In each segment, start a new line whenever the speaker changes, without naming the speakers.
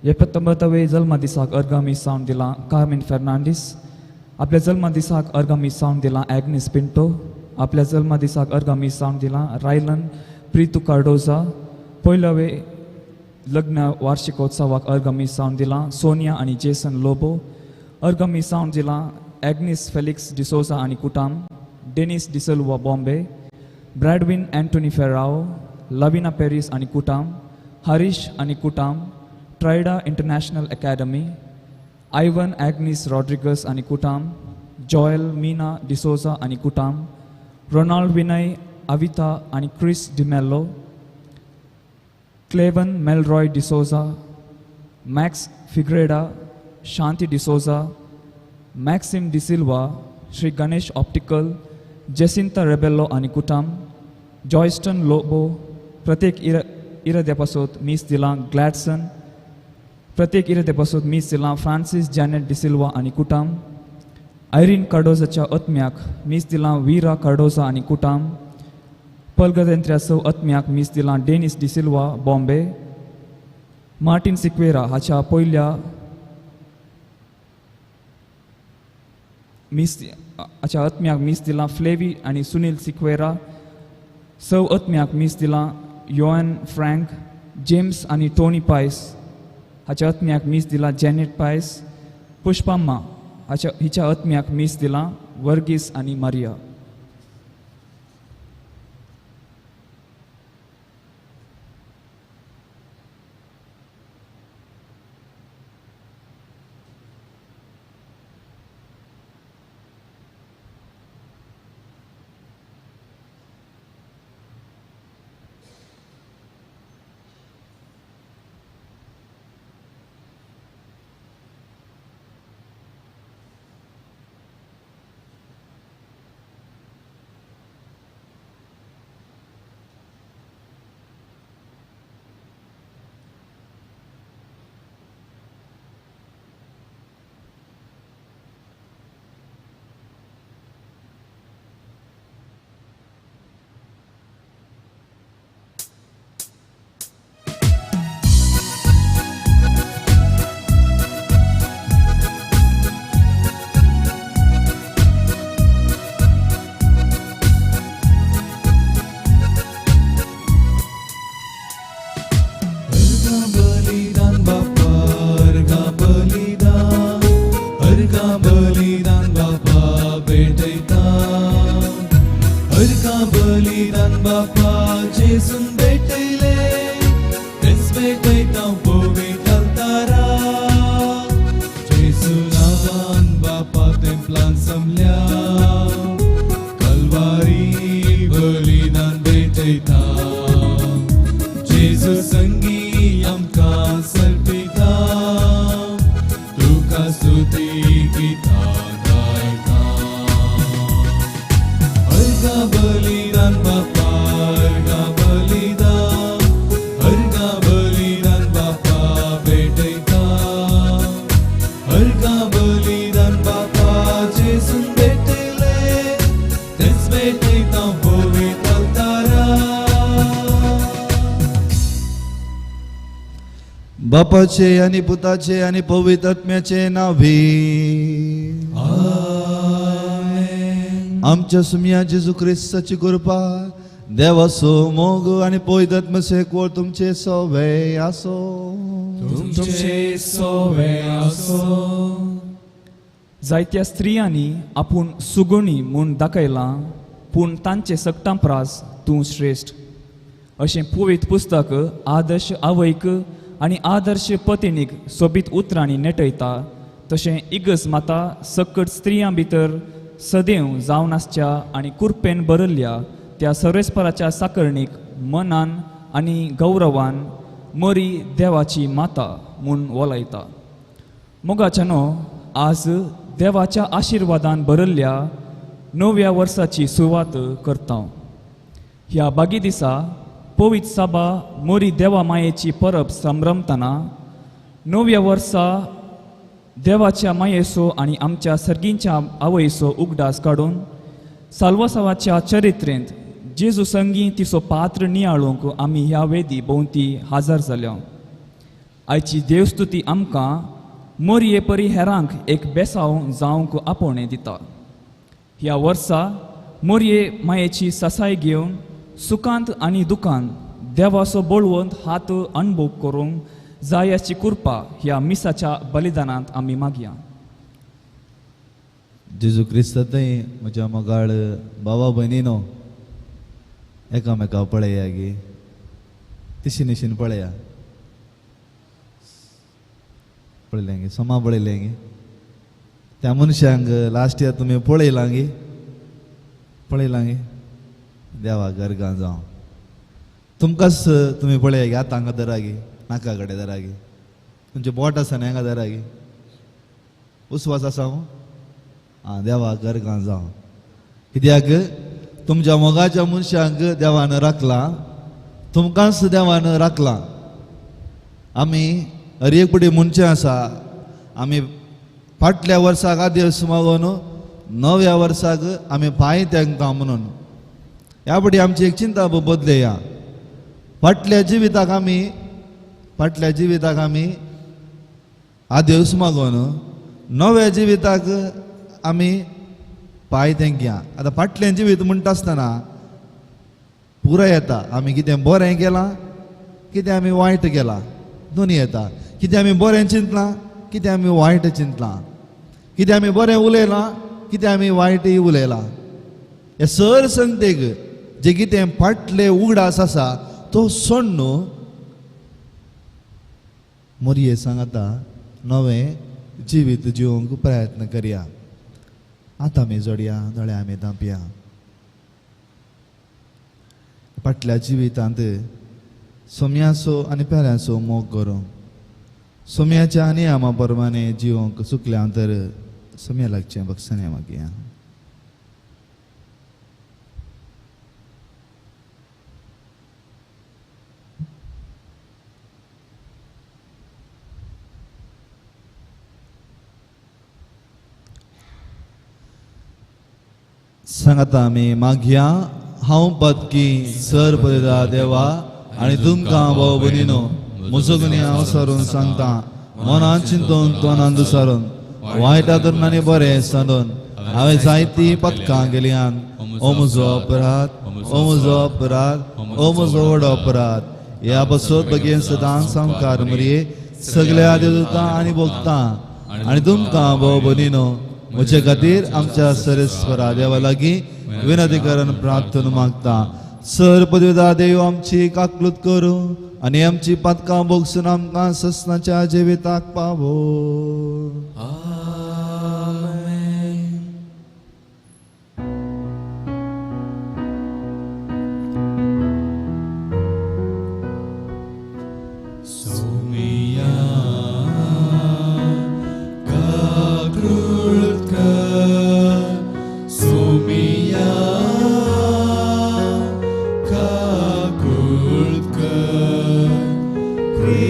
एकोणत्तोंबत्तवे जल्मदिसाक अर्गां मिसावन दिलां कार्मेन फेर्नांडीस. आपल्या जल्मदिसाक अर्गां मिसावन दिलां एग्नीस पिंटो. आपल्या जल्मदिसाक अर्गां मिसावन दिलां रायलन प्रितू कार्डोजा. पयल्यावे लग्न वार्षिकोत्सवाक अर्गां मिसावन दिलां सोनिया आनी जेसन लोबो. अर्गां मिसावन दिलां एग्नीस फेलिक्स डिसोजा आनी कुटाम, डेनीस डिसल्वा बॉम्बे, ब्रॅडविन अँटोनी फेराओ, लविना पेरीस आनी कुटाम, हरीश आनी कुटाम, ट्रायडा इंटरनॅशनल अकॅडमी, आयवन एग्नीस रॉड्रिगस आनी कुटाम, जॉयल मीना डिसोजा आनी कुटाम, रोनाल्ड विनय अविता आनी क्रिस डिमेल्लो, क्लेवन मेलरॉय डिसोजा, मॅक्स फिग्रेडा, शांती डिसोजा, मॅक्सिम डिसिल्वा, श्री गणेश ऑप्टिकल, जेसिंता रेबेल्लो आनी कुटाम, जॉयस्टन लोबो. प्रत्येक इराद्या पासत मीस दिलां ग्लॅडसन. प्रत्येक इराद्या पासत मीस दिलां फ्रांसीस जॅनेट डिसिल्वा आनी कुटाम. आयरीन कार्डोजाच्या आत्म्याक मीस दिलां वीरा कार्डोजा आनी कुटाम. पलगदेंत्र्या स आत्म्याक मीस दिलां डेनीस डिसिल्वा बॉम्बे. मार्टीन सिक्वेरा हाच्या पयल्या मीस हाच्या आत्म्याक मीस दिलां फ्लेवी आनी सुनील सिक्वेरा. स आत्म्याक मीस दिलां योएन फ्रँक, जेम्स आनी टोनी पायस. हाच्या आत्म्याक मीस दिलां जॅनेट पायस. पुष्पम्मा हाच्या हिच्या आत्म्याक मीस दिलां वर्गीस आनी मारिया.
अर्घा बलिदान बापा, अर्घा बलिदान, अर्घा बलिदान बापा भेटयता. अर्घा बलिदान बापा जेजून भेटयले, तेच भेटयता पवित्र अल्तारा. जेजू नांवान बापा तेंपलान समल्या, कलवारी बलिदान भेटयता. जेजू संगी आमकां सर्पिता, तुका स्तुती गितां गायता. अर्घा बलिदान बापा, अर्घा बलिदान, अर्घा बलिदान बापा भेटयता. अर्घा बलिदान बापा जेजून भेटयले, तेच भेटयता पवित्र अल्तारा.
बापाचे आणि पुताचे आणि पवित्र आत्म्याचे नावे.
आमेन.
आमच्या सुमया जेजू क्रिस्ताची कृपा, देवाचो मोग आणि पवित्र आत्म्याचो एकवट तुमचे सवे आसो.
तुमचे सोवे आसो.
जायत्या स्त्रियांनी आपूण सुगुणी म्हूण दाखयलां, पूण तांचे सगटां प्रास तूं श्रेश्ठ अशें पवित्र पुस्तक आदर्श आवयक आनी आदर्श पतिणीक सोबीत उतरांनी नेटयता. तशें इगर्ज माता सकट स्त्रियां भितर सदैव जावन आसच्या आनी कुरपेन बरयल्ल्या त्या सर्वेस्पराच्या साकरणीक मनान आनी गौरवान मरी देवाची माता म्हूण वलायता. मोगाच्यानो, आज देवाच्या आशिर्वादान बरयल्ल्या नव्या वर्साची सुरवात करता. ह्या बागी दिसा पवित्र साबा मोरी देवा मायेची परब संभ्रमतना नव्या वर्सा देवाच्या मायेचो आनी आमच्या सर्गींच्या आवयचो उगडास काडून साल्वासावाच्या चरित्रेंत जेजू संगी तिचो पात्र नियाळूंक आमी ह्या वेदी भोंवती हाजर जाल्या. आयची देवस्तुती आमकां मोरये परी हेरांक एक बेसांव जावंक आपोवणें दिता. ह्या वर्सा मोरये मायेची सासाय घेवन सुखांत आनी दुखांत देवाचो बळवंत हात अणभव करूंक जायाची कृपा ह्या मिसाच्या बलिदानांत आमी मागया.
जेजू क्रिस्तांतय म्हज्या मोगाळ भावा भयणीनो, एकामेका पळया गे, तिशी निशीन पळया, पळयलें गे, समा पळयलें गे. त्या मनशांक लास्ट इयर तुमी पळयलां गे, पळयलां गे. देवा गरगां जावं तुमकांच तुमी पळया गे, आतां हांगा धरा गे, नाका कडेन धरा गे, तुमचें बोट आसा न्ही हांगा धरा गे, उस्वास आसा आं. देवा गरगां जावं कित्याक तुमच्या मोगाच्या मनशांक देवान राखलां, तुमकांच देवान राखलां. आमी हर एक पटी म्हणचें आसा, आमी फाटल्या वर्साक आदेस मागून नव्या वर्साक आमी पांय तेंकता म्हणून ह्या पटी आमची एक चिंता बदलया. फाटल्या जिविताक आमी, फाटल्या जिविताक आमी आदेस मागून नव्या जिविताक आमी पांय तेंकया. आतां फाटलें जिवीत म्हणटा आसतना पुराय येता, आमी कितें बरें केलां, कितें आमी वायट केलां, दोनी येता. कितें आमी बरें चिंतलां, कितें आमी वायट चिंतलां, कितें आमी बरें उलयलां, कितें आमी वायटय उलयलां. हे सर संगतेक जे कितें फाटले उगडास आसा तो सोडून मोरये सांगता नवें जिवीत जिवंक प्रयत्न करया. आतां आमी जोडया, दोळे आमी धांपया. फाटल्या जिवितांत सोम्याचो आनी पेऱ्यांचो मोग करूंक, सोम्याच्या आनी आमा प्रमाणे जिवंक चुकल्या तर सोम्या लागचें बक्षाने मागया. सांगता आमी मागया. हांव पदकी सर पदता देवा आनी तुमकां भाव भयणीनो म्हजो गुन्यांव हांव सारून सांगता, मनान चिंतून तोंडान दुसारून वायटा धरून आनी बरें सांडून हांवें जायतीं पदकां गेल्यान. ओ म्हजो अपराध, ओ म्हजो अपराध, ओ म्हजो व्हड अपराध. ह्या पासत बगेन सदांच सामकार मरये सगल्या देवता आनी भोगता आनी तुमकां भाव भयणीनो म्हजे खातीर आमच्या सरेस्वरा देवा लागीं विनंती करून प्रार्थना मागता. सर पदवीदा देव आमची काकलूत करूं आनी आमची पातकां भोगसून आमकां ससनाच्या जिविताक पावो.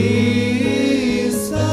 Krista,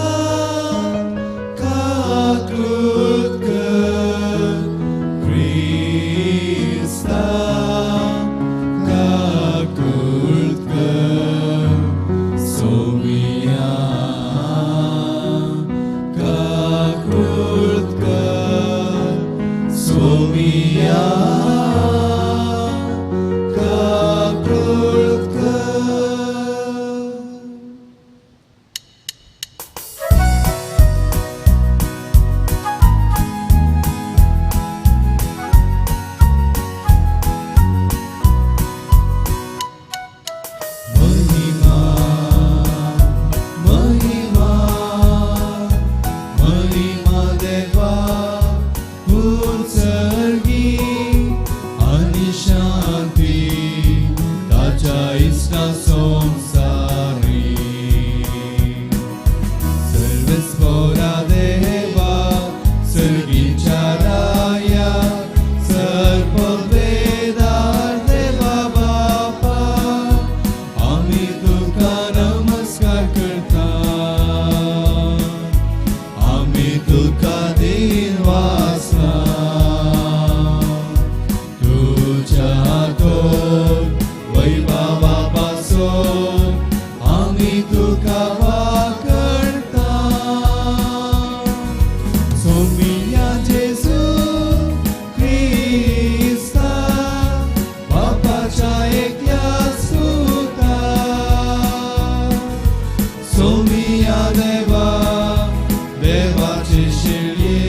देवाचे शेळये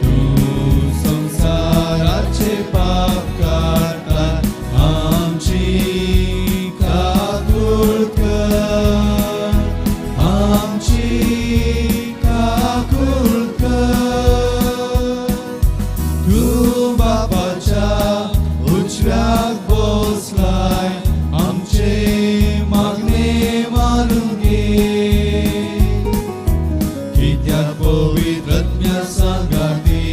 तूं संवसाराचे पाप काडटा आमची काकूळ कर आमची काकूळ कर तूं बापाच्या उजव्याक बसलाय आमचे मागणे मानून घे कित्याक पवित्र आत्म्या सांगाती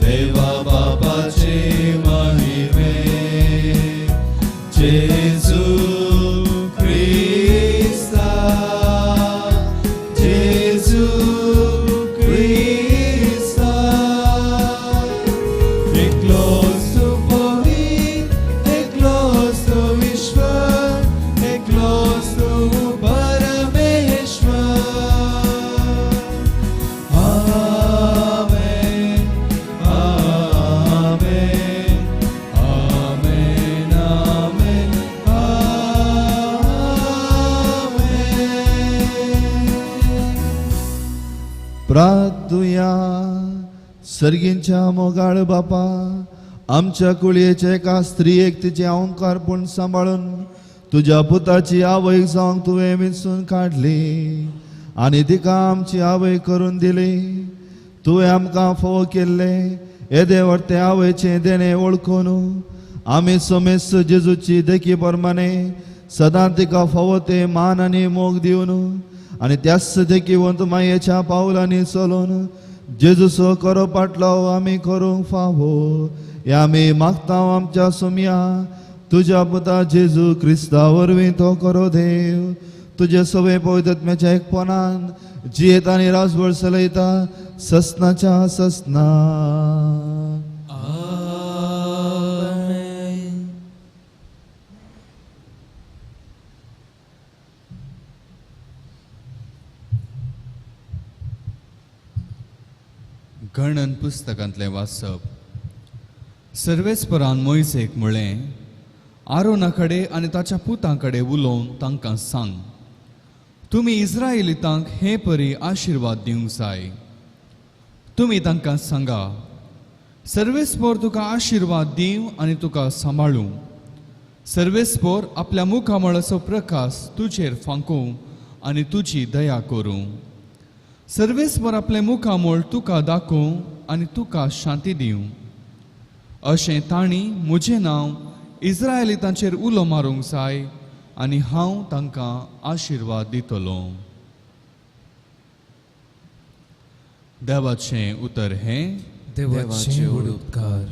देवा बापाचे महिमे जेजू क्रिस्ता जेजू क्रिस्ता एकलोच तूं पवित्र एकलोच तूं ईश्वर एकलोच तूं परमेश्वर. आमेन आमेन आमेन आमेन आमेन.
प्रार्थुया. सर्गींच्या मोगाळ बापा, आमच्या कुळयेच्या एका स्त्रियेक तिचे अहंकारपण सांबाळून तुज्या पुताची आवय जावंक तुवें विंचून काडली आनी तिका आमची आवय करून दिली. तुवें आमकां फोव केल्ले येदे व्हडते आवयचें देणें वळखून आमी समेस्त जेजूची देखी प्रमाणे सदां तिका फावो ते मान आनी मोग दिवन आनी त्याच देखीवंत मायेच्या पावलांनी चलोवन जेजूचो करो पाटलाव आमी करूंक फावो हे आमी मागता आमच्या सोमया तुज्या पुता जेजू क्रिस्ता वरवीं तो करो देव. तुजे सवे पवित्रत्म्याच्या एकपणान जियेत आनी राजवळ चलयता ससनाच्या ससना.
आमेन.
गणन पुस्तकांतलें वाचप. सर्वेस्परान मोयसेक म्हळें, आरोना कडेन आनी ताच्या पुतां कडेन उलोवन तांकां सांग, तुमी इस्रायलितांक हे परी आशिर्वाद दिवंक जाय. तुमी तांकां सांगा, सर्वेस्पोर तुका आशिर्वाद दिवं आनी तुका सांबाळूं. सर्वेस्पोर आपल्या मुखामळाचो प्रकाश तुजेर फांकूं आनी तुजी दया करूं. सर्वेस्पोर आपलें मुखामळ तुका दाखोवं आनी तुका शांती दिवं. अशें तांणी म्हजें नांव इस्रायलितांचेर उलो मारूंक जाय आनी हांव तांकां आशिर्वाद दितलो. देवाचें उतर हें.
देवाचे व्हड उपकार.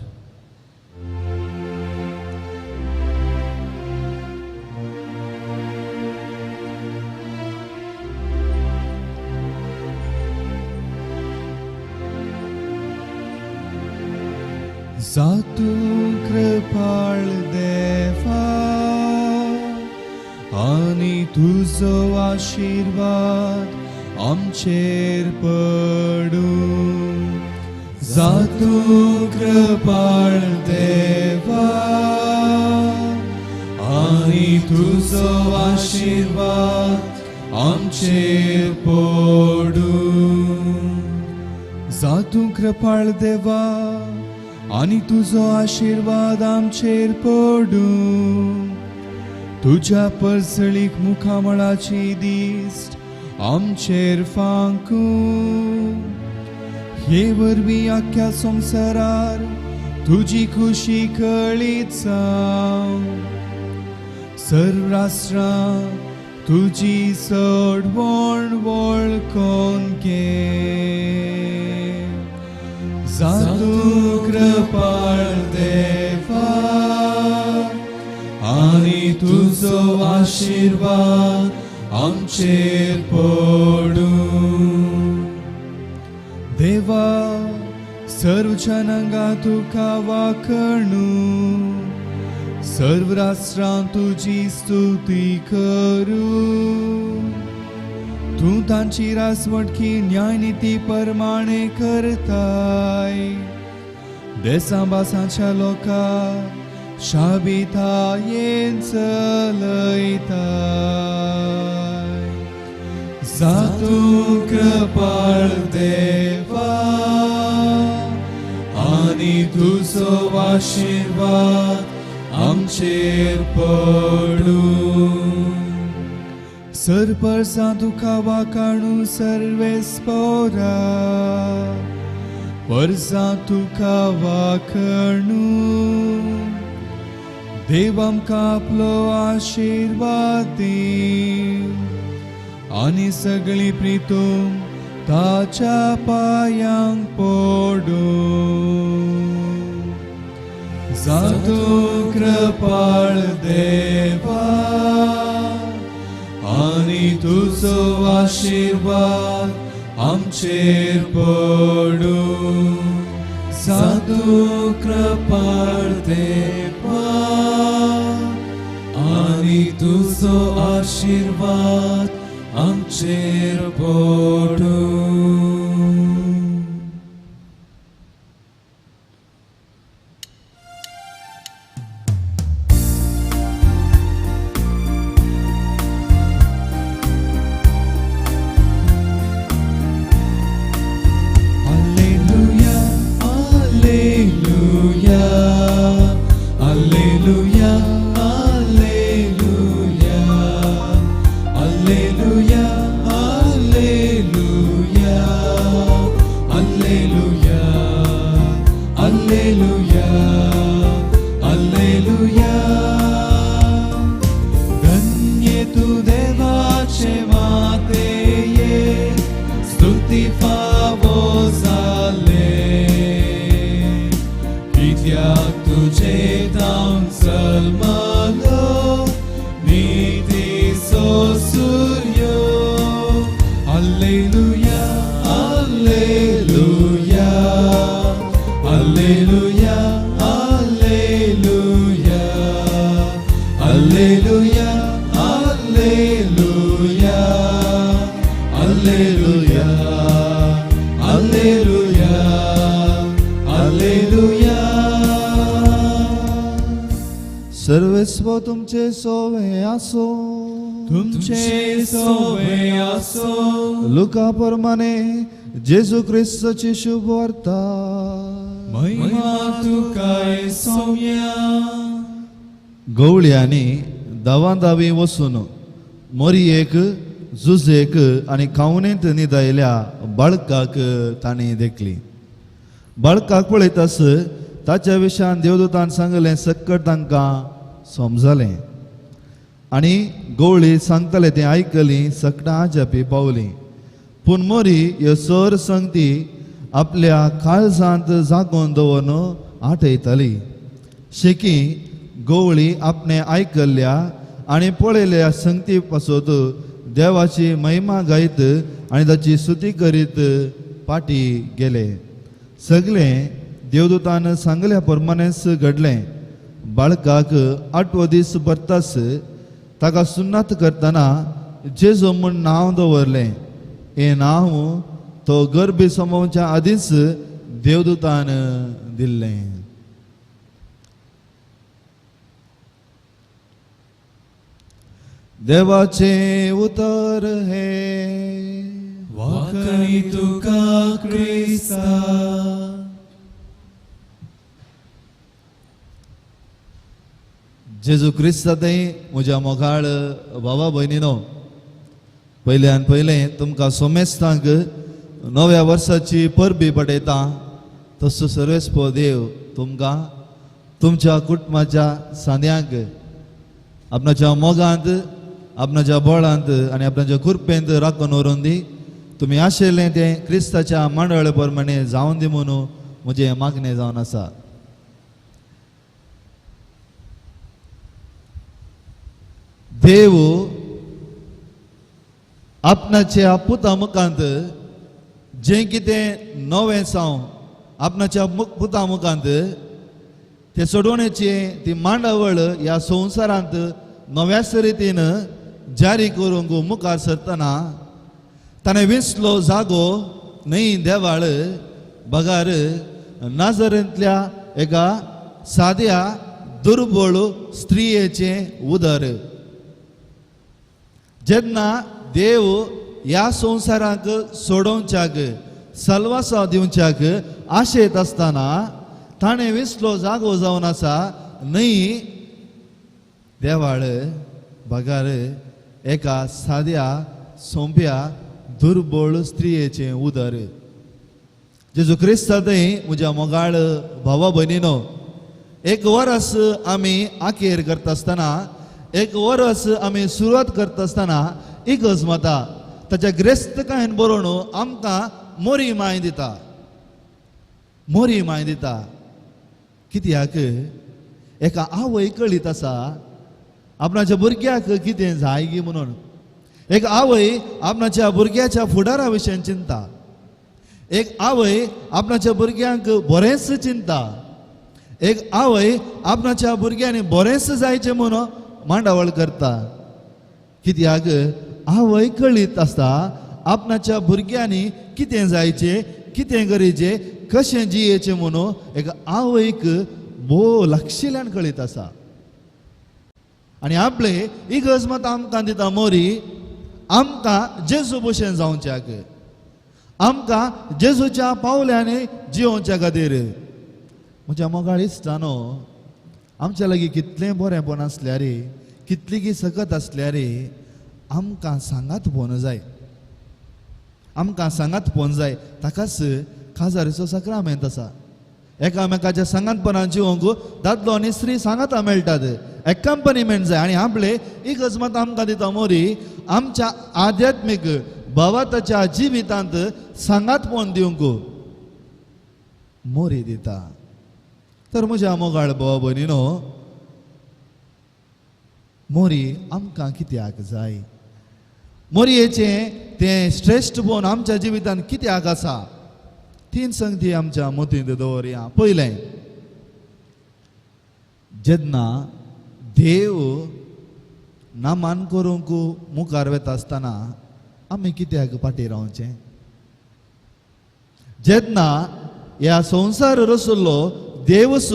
जातूं कृपाळ देवा आनी तुजो आशिर्वाद आमचेर पडूं. जातूं कृपाळ देवा आनी तुजो आशिर्वाद आमचेर पडूं. जातूं कृपाळ देवा आनी तुजो आशिर्वाद आमचेर पडूं. तुज्या परसळीक मुखामळाची दिश्ट आमचेर फांकूं. हे वरवीं आख्ख्या संवसारार तुजी खुशी कळीत जावं. सर्व राष्ट्रां तुजी सडवण वळखून घे. जातूं कृपाळ देवा आनी तुजो आशिर्वाद आमचेर पडूं. देवा सर्व जनांगा तुका वाखणू, सर्व राष्ट्रां तुजी स्तुती करूं. तूं तांची रासवटकी न्यायनिती परमाणे करताय. देसां भासांच्या लोकांक शाबितायेन चलयताय.
जातूं कृपाळ देवा आनी तुजो आशिर्वाद आमचेर पडूं. सरपरसां तुका वाकाणू सर्वेस्पोरा वर्सां तुका वाखणू. देव आमकां आपलो आशिर्वाद दी आनी सगळी प्रितूम ताच्या पांयांक पडूं. जातूं कृपाळ देवा आनी तुजो आशिर्वाद आमचेर पडूं. जातूं कृपाळ देवा आनी तुजो आशिर्वाद आमचेर पडूं. Alleluia, Alleluia, Alleluia, Alleluia, Alleluia, Alleluia, Alleluia, Alleluia, Alleluia. धन्य तूं देवाचे मातेये, स्तुती फावो जाले, कित्याक तुजे धांव जल्मलो नितीचो सूर्यो. Alleluia, Alleluia, Alleluia, Alleluia, Alleluia, Alleluia, Alleluia, Alleluia, Alleluia.
सर्वेस्व तुमचे सोवे आसो.
तुमचे सोवे आसो.
लुका प्रमाणे जेजू क्रिस्ताची शुभवार्ता.
महिमा तुका सोम्या.
गवळयांनी दावांदावी वचून मोरयेक जुजेक आनी खावणेंत न्हिदायल्या बाळकाक तांणी देखली. बाळकाक पळयतास ताच्या विशयान देवदूतान सांगलें सक्कट तांकां समजलें आनी गवळी सांगताले तें आयकली सकटां आजापी पावली. पूण मोरी ह्यो सर संगती आपल्या काळजांत जागोवन दवरून आठयताली. शेकी गवळी आपणे आयकल्ल्या आनी पळयल्या संगती पासत देवाची महिमा गायत आनी ताची स्तुती करीत पाटी गेले. सगळें देवदूतान सांगल्या प्रमाणेच घडलें. बाळकाक आठवो दीस भरतास ताका सुन्नात करतना जेजू म्हूण नांव दवरलें. हें नांव तो गर्भी समोवच्या आदींच देवदूतान दिल्लें. देवाचें उतर हे
वाकणी तुका क्रिस्ता.
जेजू क्रिस्ता थंय म्हज्या मोगाळ भावा भयणीनो, पयल्यान पयलें तुमकां सोमेस्तांक नव्या वर्साची परबी पडयता. तसो सर्वेस्पो देव तुमकां तुमच्या कुटुंबाच्या सांद्यांक आपणाच्या मोगांत, आपणाच्या बळांत आनी आपणाच्या कृपेंत राखून व्हरून दी. तुमी आशिल्लें तें क्रिस्ताच्या मांडवळे प्रमाणे जावन दी म्हणून म्हजें मागणें जावन आसा. देव आपणाच्या पुता मुखांत जें कितें नवें साव आपणाच्या पुता मुखांत ते सोडोवण्याची ती मांडावळ ह्या संवसारांत नव्याच रितीन जारी करूंक मुखार सरतना ताणें विंचलो जागो न्हय देवाळ बगार नाजरेंतल्या एका साद्या दुर्बळ स्त्रियेचें उदर. जेन्ना देव ह्या संवसाराक सोडोवच्याक सलवासा दिवच्याक आशेत आसतना ताणें विसलो जागो जावन आसा न्हय देवाळ बगार एका साद्या सोंप्या दुर्बळ स्त्रियेचें उदर. जेजू क्रिस्ता थंय म्हज्या मोगाळ भावा भयणीनो, एक वरस आमी आखेर करता आसतना, एक वरस आमी सुरवात करता आसतना इगर्ज माता ताच्या ग्रेस्तकायेन बरोवन आमकां मोरी माय दिता, मोरी माय दिता. कित्याक एका आवय कळीत आसा आपणाच्या भुरग्याक कितें जाय गी म्हणून. एक आवय आपणाच्या भुरग्याच्या फुडारा विशयन चिंता, एक आवय आपणाच्या भुरग्यांक बरेंच चिंता, एक आवय आपणाच्या भुरग्यांनी बरेंच जायचें म्हणून मांडावळ करता. कित्याक आवय कळीत आसता आपणाच्या भुरग्यांनी कितें जायचें, कितें गरजेचें, कशें जियेचें म्हणून एक आवयक भोव लक्षिल्यान कळीत आसा. आनी आपले इगर्ज मात आमकां दिता मोरी, आमकां जेजू भशेन जावच्याक, आमकां जेजूच्या पावल्यांनी जियोवच्या खातीर. म्हज्या मोगाळ इश्टानो, आमच्या लागीं कितलें बरेंपण आसल्यार, कितली सकत आसल्यार आमकां सांगात पोवन जाय, आमकां सांगात पोवन जाय. ताकाच काजारीचो साक्रामेंत आसा. एकामेकाच्या सांगातपणान जिवंक दादलो आनी स्त्री सांगाता मेळटात, एक्कम्पनीमेंट जाय. आनी आपले इगर्ज मात आमकां दिता मोरी आमच्या आध्यात्मीक भावाताच्या जिवितांत सांगातपण दिवंक मोरी दिता. तर म्हज्या मोगाळ भावा भयणीनो, मोरी आमकां कित्याक जाय? मोरयेचें तें श्रेश्ठपण आमच्या जिवितांत कित्याक आसा? तीन संगती आमच्या मतींत दवरया. पयलें, जेन्ना देव नामान करूंक मुखार वता आसतना आमी कित्याक फाटीं रावचें? जेन्ना ह्या संवसार रसलो देवस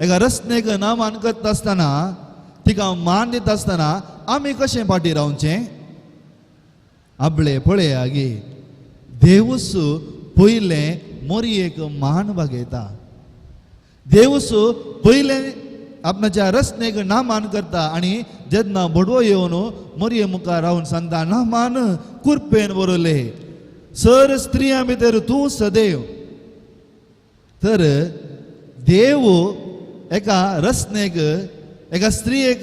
एका रचनेक नामान करता आसतना, तिका मान दिता आसतना आमी कशें फाटीं रावचें? आपले पळया गे, देवस पयलें मोरयेक मान बागयता, देवस पयलें आपणाच्या रचनेक नामान करता. आनी जेन्ना भडवो येवन मोरये मुखार रावन सांगता, नामान कुरपेन बरयलें सर स्त्रियां भितर तूं सदैव. तर देव एका रचनेक एका स्त्रियेक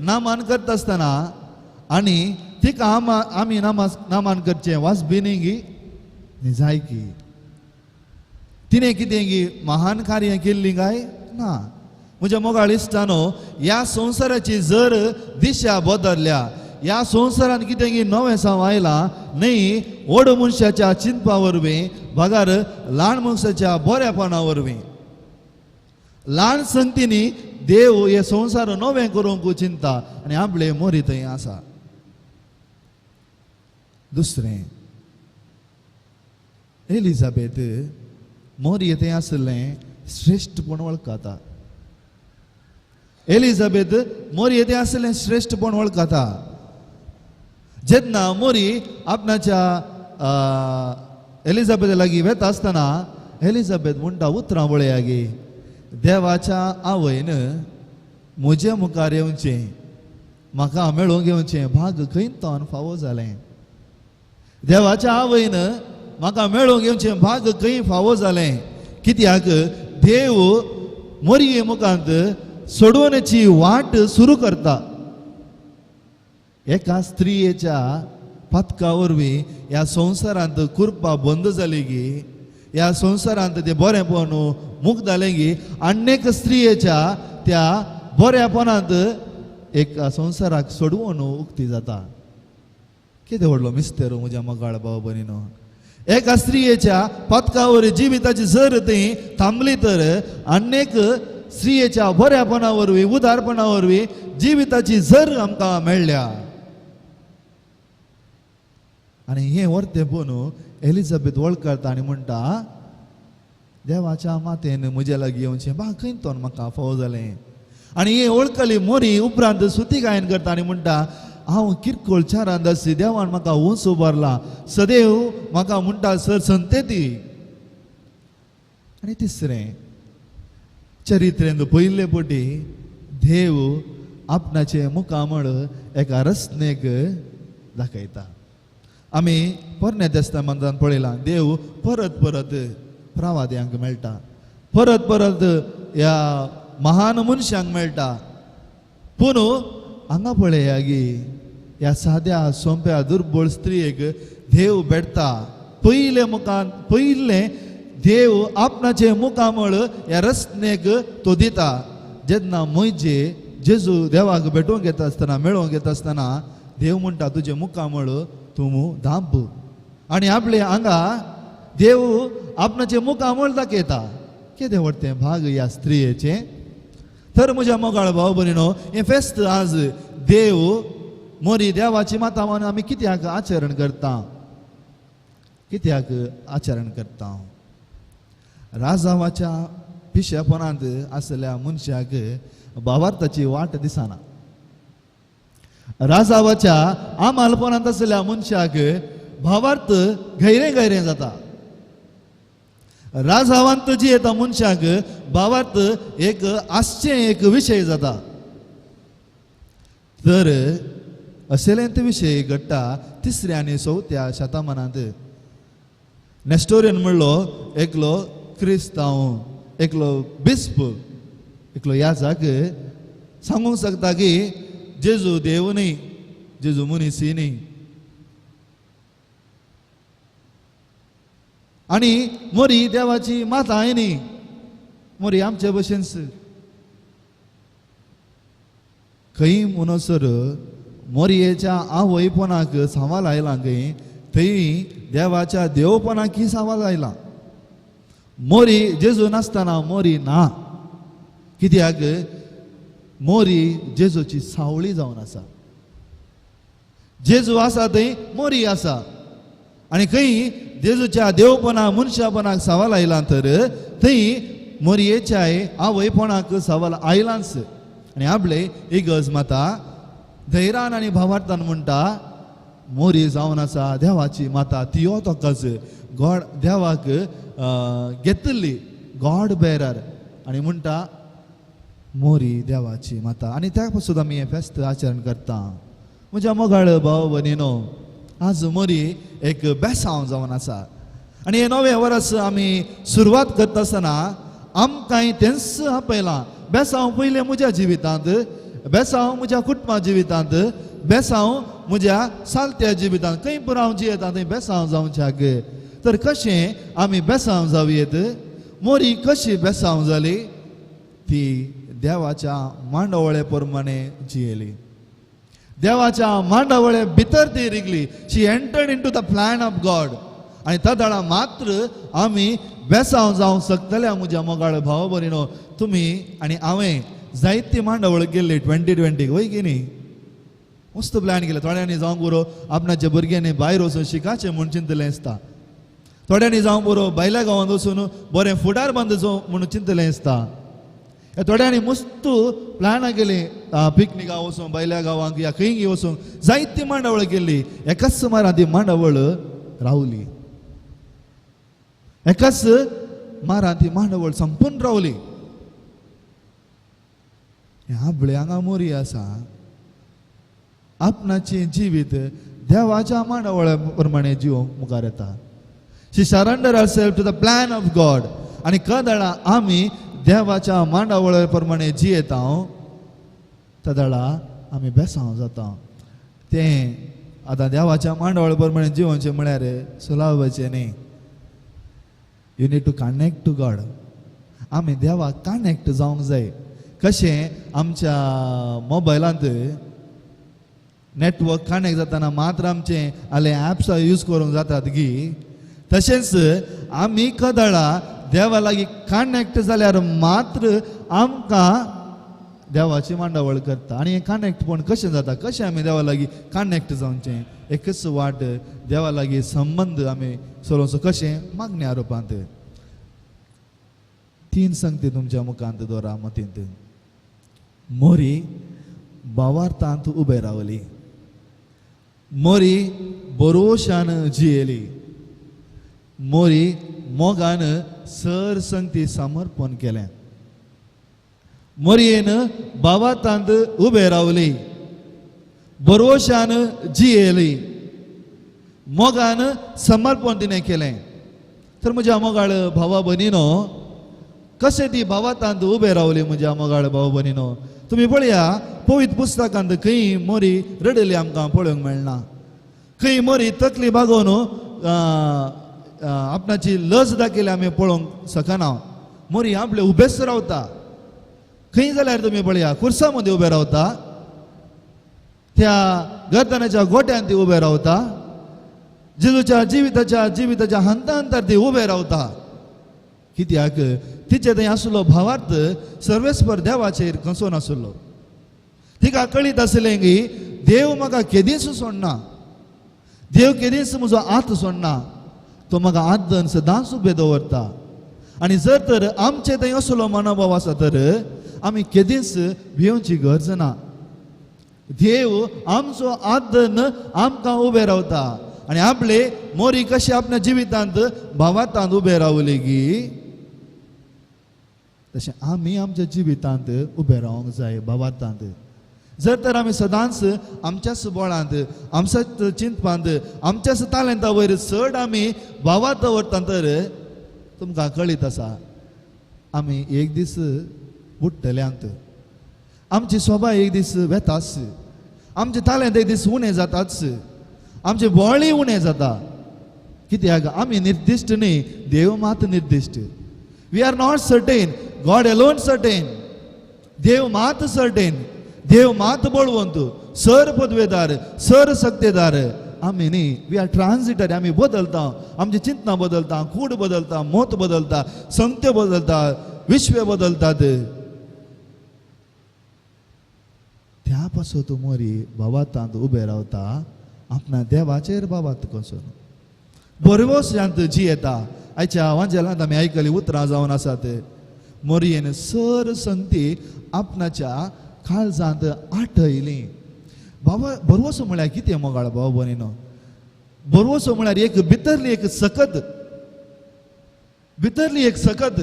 नामान करता आसतना आनी तिका आमी नामान करचें वास बिनी जाय की तिणें कितें गी महान कार्य केल्लीं काय ना? म्हज्या मोगाळ इश्टानो, ह्या संवसाराची जर दिशा बदलल्या, ह्या संवसारान कितें गी नवें साव आयलां न्हय व्हड मनशाच्या चिंतपा वरवीं बगर ल्हान मनशाच्या बऱ्यापणा वरवीं, ल्हान संगतींनी देव हे संवसार नवें करूंक चिंता आनी आपले मोरी थंय आसा. दुसरें, एलिझाबेथ मोरी थंय आशिल्लें श्रेश्ठपण वळखता. एलिझाबेथ मोरी थंय आशिल्लें श्रेश्ठपण वळखता. जेन्ना मोरी आपणाच्या एलिझाबेथ लागीं वता आसतना एलिझाबेथ म्हणटा उतरां पळया गे, देवाच्या आवयन म्हजे मुखार येवचें, म्हाका मेळोवंक येवचें भाग खंय तोन फावो जालें. देवाच्या आवयन म्हाका मेळोवंक येवचें भाग खंय फावो जालें. कित्याक देव मोरये मुखांत सोडवण्याची वाट सुरू करता. एका स्त्रियेच्या पातका वरवीं ह्या संवसारांत कुरपा बंद जाली गी, ह्या संवसारांत ते बरेंपण मुक्त जालें गी, आनी स्त्रियेच्या त्या बऱ्यापणांत एक संवसाराक सोडवून उक्ती जाता. कितें व्हडलो मिस्तेर म्हज्या मोगाळ भाव भयणीनो, एका स्त्रियेच्या पातका वरवीं जिविताची जर ती थांबली तर अनेक स्त्रियेच्या बऱ्यापणा वरवीं उदारपणा वरवीं जिविताची जर आमकां मेळ्ळ्या. आनी हें वर्तें पळोवन एलिझाबेथ वळखता आनी म्हणटा, देवाच्या मातेन म्हज्या लागीं येवचें बा खंय तोन म्हाका फावो जालें. आनी हें वळखली मोरी उपरांत सुती गायन करता आनी म्हणटा, हांव किरकोळ चारांदासी देवान म्हाका उंच उबारला, सदैव म्हाका म्हणटा सर संतेती. आनी तिसरें चरित्रेंत पयले पटी देव आपणाचें मुखामळ एका रचनेक दाखयता. आमी पोरण्या देस्तामंतान पळयलां देव परत परत प्रवाद्यांक मेळटा, परत परत ह्या महान मनशांक मेळटा. पूण हांगा पळया गी ह्या साद्या सोंप्या दुर्बळ स्त्रियेक देव भेटता. पयले मुखान पयलें देव आपणाचें मुखामळ ह्या रचनेक तो दिता. जेन्ना म्हजे जेजू देवाक भेटोवंक येता आसतना मेळोवंक येता आसतना देव म्हणटा तुजें मुखामळ तूं धांप. आनी आपले हांगा देव आपणाचें मुखामळ दाखयता. केदें व्हड तें भाग ह्या स्त्रियेचें. तर म्हज्या मोगाळ भाव भयणीनो, हें फेस्त आज देव मोरी देवाची माता म्हणून आमी कित्याक आचरण करता, कित्याक आचरण करता? राजावाच्या पिशेपणांत आसल्या मनशाक भावार्थाची वाट दिसना. राजावाच्या आमालपणांत आसल्या मनशाक भावार्थ गैरें गैरें जाता. राजावांत जी येता मनशाक भावार्थ एक आसचें एक विशय जाता. तर असलेंत विशय घडटा तिसऱ्या आनी चवथ्या शतमानांत. नेस्टोरियन म्हणलो एकलो क्रिस्तांव, एकलो बिस्प, एकलो याजाक सांगूंक शकता की जेजू देव न्ही, जेजू मनीस न्ही. आनी मोरी देवाची माता न्ही, मोरी आमचे भशेन. खंय म्हणसर मोरयेच्या आवयपणाक सवाल आयला खंय थंय देवाच्या देवपणाकय सवाल आयला. मोरी जेजू नासतना मोरी ना, कित्याक मोरी जेजूची सावळी जावन आसा. जेजू आसा थंय मोरी आसा. आनी खंय जेजूच्या देवपणाक मनशापणाक सवाल आयला तर थंय मोरयेच्या आवयपणाक सवाल आयलाच. आनी आपले इगर्ज माता धैरान आनी भावार्थान म्हणटा मोरी जावन आसा देवाची माता, तियो तोकाच गॉड देवाक घेतिल्ली गॉड बेरर आनी म्हणटा मोरी देवाची माता. आनी त्या पासून आमी हें फेस्त आचरण करता. म्हज्या मोगाळ भाव भयणीनो, आज मोरी एक बेसांव जावन आसा. आनी हें नवें वर्स आमी सुरवात करता आसतना आमकांय तेंच आपयलां. बेसांव पयलें म्हज्या जिवितांत, बेसांव म्हज्या कुटुंबा जिवितांत, बेसांव म्हज्या सालत्या जिवितांत, खंय पुरो हांव जियेता थंय बेसांव जावच्याक. तर कशें आमी बेसांव जावयेत? मोरी कशी बेसांव जाली? ती देवाच्या मांडवळे प्रमाणे जियेली. देवाच्या मांडवळे भितर ती Wrigley. She entered into the plan of God. आनी तदळा मात्र आमी बेसांव जावंक शकतले. म्हज्या मोगाळ भाव भयणीनो, तुमी आनी हांवें जायती मांडवळ केल्ली 2020 वय की न्ही? मस्त प्लॅन केले. थोड्यांनी जावंक बरो आपणाच्या भुरग्यांनी भायर वचून शिकाचें म्हूण चिंतलें आसता. थोड्यांनी जावंक बरो भायल्या गांवांत वचून बरें फुडार बांदचो म्हूण चिंतलें आसता. थोड्यांनी मस्त प्लॅनां केली पिकनिका वचून भायल्या गांवांक या खंय वचून जायती मांडावळ केली. एकाच सुमारान ती मांडावळ रावली, एकाच मारान ती मांडावळ संपून रावली. आपले हांगा मोरी आसा आपणाचें जिवीत देवाच्या मांडावळ्या प्रमाणे जीव मुखार येता. She surrender herself to the plan of God. आनी कदळा आमी देवाच्या मांडावळ्या प्रमाणे जियेता तदळा आमी बेसांव जाता. तें आतां देवाच्या मांडावळ्या प्रमाणे जिवनचें म्हळ्यार सुलावचें न्ही. You need to connect to God. आमी देवाक कनेक्ट जावंक जाय. कशें आमच्या मोबायलांत नेटवर्क कनेक्ट जातना मात्र आमचें आले एप्स यूज करूंक जातात गी, तशेंच आमी कदळा देवा लागीं कनेक्ट जाल्यार मात्र आमकां देवाची मांडावळ करता. आनी हें कनेक्ट पण कशें जाता? कशें आमी देवा लागीं कनेक्ट जावचें? एकच वाट, देवा लागीं संबंद आमी चलोवचो. कशें? मागण्या रुपांत. तीन संगती तुमच्या मुखांत दवरा मतींत. मोरी भावार्थांत उबे रावली. मोरी बरोशान जियेली, मोरी मोगान सर संगती समर्पण केलें. मोरयेन भावातांत उबे रावली, बरोशान जियेली, मोगान समर्पण तिणें केलें. तर म्हज्या मोगाळ भावा भयणीनो, कशें ती भावातांत उबे रावली म्हज्या मोगाळ भाव भयणीनो, तुमी पळया पवित्र पुस्तकांत खंय मोरी रडली आमकां पळोवंक मेळना. खंय मोरी तकली बागोवन आपणाची लज दाखयली आमी पळोवंक शकना. मोरी आपले उबेच रावता. खंय जाल्यार तुमी पळया खुर्सा मदीं उबे रावता, त्या गर्दनाच्या गोट्यान ती उबे रावता, जेजूच्या जिविताच्या जिविताच्या हंता हंतार ती उबे रावता. कित्याक तिचे थंय आसलो भावार्थ सर्वेस्पर देवाचेर कसो नासलो. तिका कळीत आसलें की देव म्हाका केदींच सोडना, देव केदींच म्हजो हात सोडना, तो म्हाका हात धरून सदांच उबे दवरता. आनी जर तर आमचे थंय असलो मनोभाव आसा तर आमी केदींच भिवची गरज ना. देव आमचो हात धरून आमकां उबे रावता. आनी आपले मोरी कशें आपल्या जिवितांत भावातांत उबे रावली की तशें आमी आमच्या जिवितांत उबे रावंक जाय भावातांत. जर तर आमी सदांच आमच्याच बळांत, आमच्याच चिंतपांत, आमच्याच तालेंता वयर चड आमी भावात दवरता तर तुमकां कळीत आसा आमी एक दीस बुडटल्यांत. आमची सोबा एक दीस वेताच, आमचे तालेंत एक दीस उणें जाताच, आमचे बळी उणें जाता. कित्याक आमी निर्दिश्ट न्ही, देव मात निर्दिश्ट. We are not certain, God alone certain. देव मात सर्टेन, देव मात बळवंत, सर पदवेदार, सर सक्तेदार. आमी न्ही, we are transitory. आमी बदलता, आमची चिंतना बदलता, कूड बदलता, मत बदलता, संगत्यो बदलता, विश्व बदलतात. त्या पासत मोरी भावातांत उबे रावता, आपणा देवाचेर भावात कसो बरवोशांत जी येता. आयच्या वांजेलांत आमी आयकली उतरां जावन आसात. मोरयेन सर संगती आपणाच्या काळजांत आठयली. बाबा बरवसो म्हळ्यार कितें मोगाळ भाव भयणीनो? बरवसो म्हळ्यार एक भितरली एक सकत, भितरली एक सकत.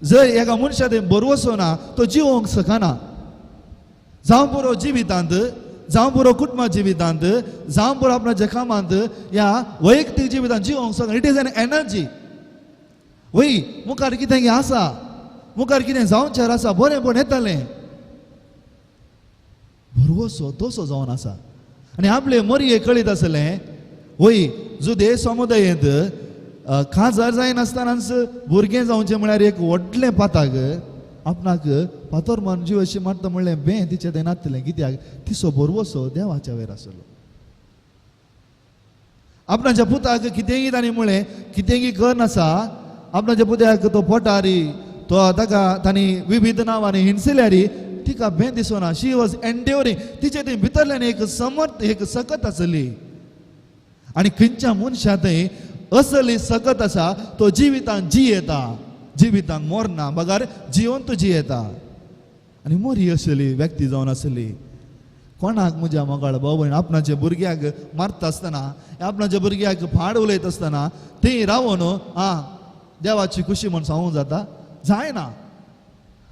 जर एका मनशा थंय बरवसो ना तो जिवोंक शकना. जावं पुरो जिवितांत, जावं पुरो कुटुंबा जिवितांत, जावं पुरो आपणाच्या कामांत, ह्या वैयक्तीक जिवितांत जिवोंक शकना. It is an energy. वय मुखार कितें आसा, मुखार कितें जावचें आसा, बरें पण येतलें. भरवसो तसो जावन आसा. आनी आपले मोरये कळीत आसलें वय जुदे समुदायेंत खाजार जायनासतनाच भुरगें जावचें म्हळ्यार एक व्हडलें पाताक आपणाक फातर मारून जीव अशी मारता म्हणलें बें तिचें थंय नासलें. कित्याक तिचो भरवसो देवाच्या वयर आसलो. आपणाच्या पुताक कितेंय तांणी म्हळें कितेंय कर नासा, आपणाच्या पुत्याक तो पोटारी तो ताका तांणी विविध नांवांनी हिणसल्यार तिका बें दिसना. शी वॉज एन्ड्युरींग. तिचे थंय भितरल्यान एक समर्थ, एक सकत आसली. आनी खंयच्या मनशा थंय असली सकत आसा तो जिवितान जियेता, जिवितान मोरना बगर जिवंत जियेता. आनी मोरी असली व्यक्ती जावन आसली. कोणाक म्हज्या मोगाळ भाव भयण आपणाच्या भुरग्याक मारता आसतना, आपणाच्या भुरग्याक फाड उलयता आसतना थंय रावन आं देवाची खुशी म्हूण सांगूंक जाता जायना.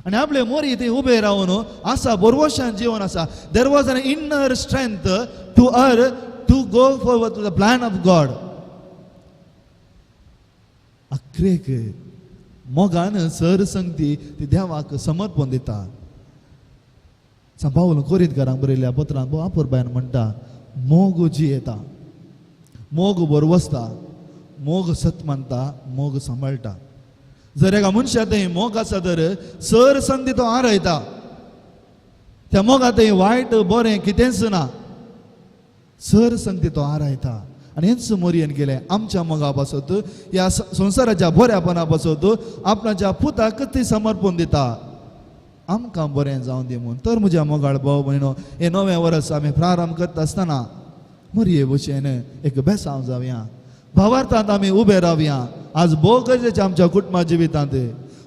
आनी आपले मोरी थंय उबे रावन आसा, बरवशान जिवन आसा. There was an inner strength to her to go forward to the plan of God. अक्रेक मोगान सर संगती ती देवाक समर्पण दिता. सांपावल कोरीतकारांक बरयल्ल्या पत्रांत आपुरबायन म्हणटा, मोग जियेता, मोग बरवसता, मोग सत मानता, मोग सांबाळटा. जर एका मनशा थंय मोग आसा तर सर संगती तो आरयता. त्या मोगा थंय वायट बरें कितेंच ना, सर संगती तो आरायता. आनी हेंच मोरयेन केलें आमच्या मोगा पासत, ह्या संवसाराच्या बऱ्यापणा पासत आपणाच्या पुताक ती समर्पण दिता, आमकां बरें जावं दी म्हूण. तर म्हज्या मोगाळ भाव भयणो, हें नवें वर्स आमी प्रारंभ करता आसतना मोरये भशेन एक बेसांव जावया, भावार्थांत आमी उबे रावया. आज भोव गरजेचें आमच्या कुटुंबा जिवितांत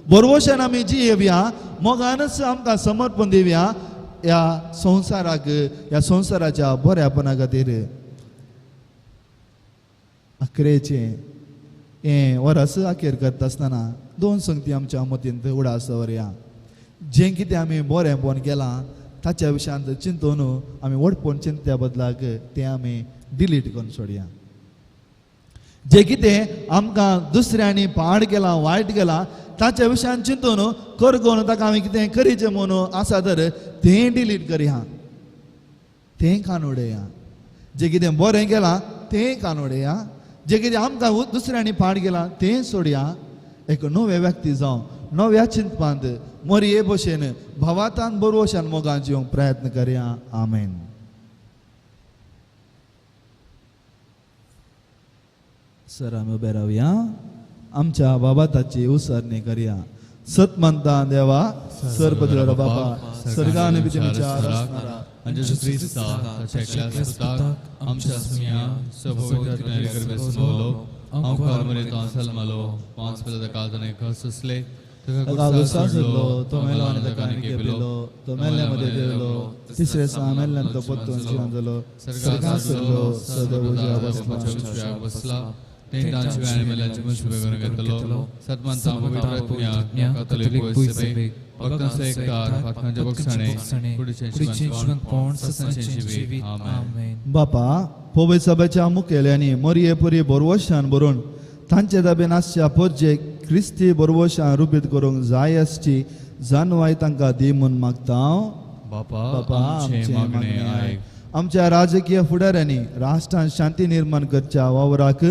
बरवशान आमी जियेवया, मोगानच आमकां समर्पण दिवया. ह्या संवसाराक, ह्या संवसाराच्या बऱ्यापणा खातीर. अखेरेचें हें वरस अखेर करता आसतना दोन संगती आमच्या मतींत उडास दवरया. जें कितें आमी बरेंपण केलां ताच्या विशयांत चिंतून आमी व्हडपण चिंतल्या बदलाक तें आमी डिलीट करून सोडया. जें कितें आमकां दुसऱ्यांनी पाड केलां, वायट केलां ताच्या विशयान चिंतून करगोन ताका आमी कितें करीचें म्हणून आसा तर तें डिलीट करया, तें कान उडया. जें कितें बरें केलां तें कान उडया, जें कितें आमकां दुसऱ्यांनी पाड केलां तें सोडया. एक नवे व्यक्ती जावं, नव्या चिंतपांत मोरये भशेन भावातान बरोवशान मोगान जिवंक प्रयत्न करया. आमेन. सर आमी उबे रावया, आमच्या बाबाताची उसरणी करया. सत मानता देवा सर्वदर बाबा सर्गान बिजमीच्या रचणारा
आनी जेजू क्रिस्ता ताच्या एकल्या सुताक आमच्या सुम्या सभोवताने गर्भे समवलो अंकार मरे सलमलो पांच पेला कालतने खससले
ताका गुस्सा सोडलो, तो मेलो आनी ताका आनी केपिलो, तो मेल्ल्या मदें देवलो, तिसरे दिसा मेल्ल्यान तो परतून जिवन जालो, सर्गांत सरलो, सदां उजव्या
बसला,
बापा पोवे सभेच्या मुखेल्यांनी मोरये पुरी बोरवशान बरोवन तांचे दाबेन आसच्या पोरजे क्रिस्ती बोरवशान रुपीत करूंक जाय आसची जानवाय तांकां दी म्हूण मागता हांव. बापा आमचें मागणें आयक. आमच्या राजकीय फुडाऱ्यांनी राष्ट्रांत शांती निर्माण करच्या वावराक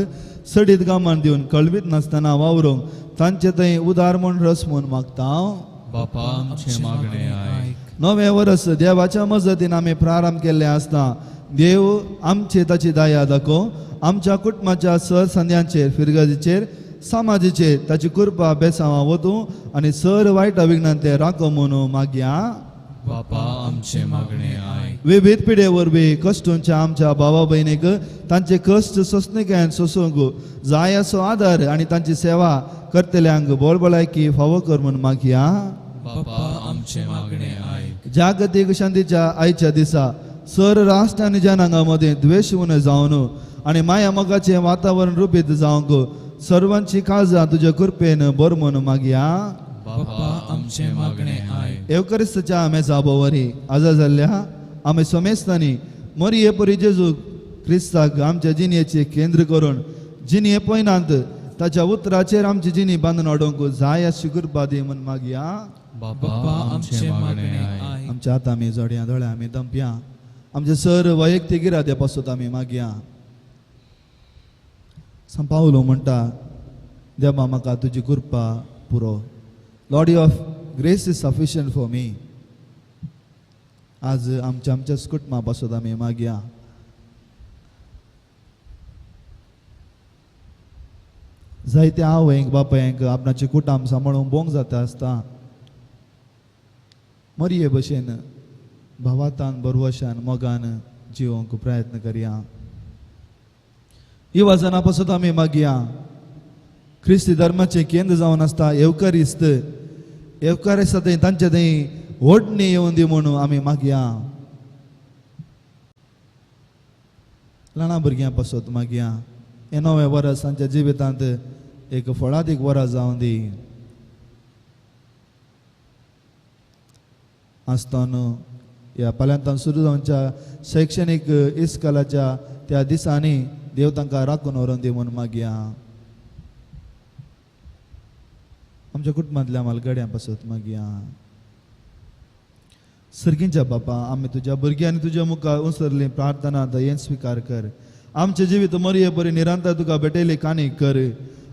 सडीत गामान दिवन कळवीत नासतना वावरूंक तांचे थंय उदार म्हूण रस म्हूण मागता हांव.
बापा आमचें मागणें आयक.
नवें वर्स देवाच्या मजतीन आमी प्रारंभ केल्लें आसता देव आमचे ताची दया दाखोवं, आमच्या कुटुंबाच्या सर संद्यांचेर, फिरगजीचेर, समाजाचेर ताची कृपा बेसांवां वतूं आनी सर वायट विघ्नांतले राखो म्हणून मागया.
बापा आमचें मागणें आयक.
विविध पिडे वरवीं कश्टूंच्या आमच्या भावा भयणीक तांचे कश्ट सोंसणिकायेन सोंसूंक जाय असो आदार आनी तांची सेवा करतल्यांक बोळबळायकी फावो कर म्हूण मागया.
बापा आमचें मागणें आयक.
जागतीक शांतीच्या आयच्या दिसा सर राष्ट्र आनी जनांगा मदें द्वेश उणें जावन आनी माया मोगाचें वातावरण रुपीत जावंक सर्वांची काळजां तुज्या कृपेन बर म्हूण मागया.
बापा आमचें मागणें आयक.
एवकरिस्ताच्या मेजा भोंवरी आजा जाल्ल्या आमी सोमेस्तांनी मोरये परी जेजू क्रिस्ताक आमच्या जिणेचें केंद्र करून जिणये पयनांत ताच्या उतराचेर आमची जिणी बांदून हाडूंक जाय अशी कृपा दी म्हूण मागया.
बापा आमचें मागणें आयक.
आमच्या हात आमी जोडया, दोळे आमी दंपया, आमचे सर वैयक्तीक इरादे पासत आमी मागया. संपावलो म्हणटा देवा म्हाका तुजी कृपा पुरो. Lord, your grace is sufficient for me. आज आमच्या आमच्याच कुटुंबा पासत आमी मागया. जायते आवयंक बापायंक आपणाचे कुटुंब सांबाळूंक बोंग जाता आसता. मरये भशेन भावातान बरवशान मोगान जिवंक प्रयत्न करया. ही वजना पासत आमी मागया. क्रिस्ती धर्माचें केंद्र जावन आसता येवकारिस्त, येवकारिस्त थंय तांचे थंय ओडणी येवन दी म्हणून आमी मागया. ल्हान भुरग्यां पासत मागया. हें नवें वर्स तांच्या जिवितांत एक फळादीक वर्स जावन दी. आसतना ह्या पाल्यांतान सुरू जावच्या शैक्षणीक इस्कॉलाच्या त्या दिसांनी देव तांकां राखून व्हरून दी म्हणून मागया. आमच्या कुटुंबांतल्या म्हालगड्यां पासत मागया. सर्गींच्या बापा आमी तुज्या भुरग्यांनी तुज्या मुखार उसरली प्रार्थना दयेन स्विकार कर. आमचें जिवीत मरये बरी निरंतर तुका भेटयली काणी कर.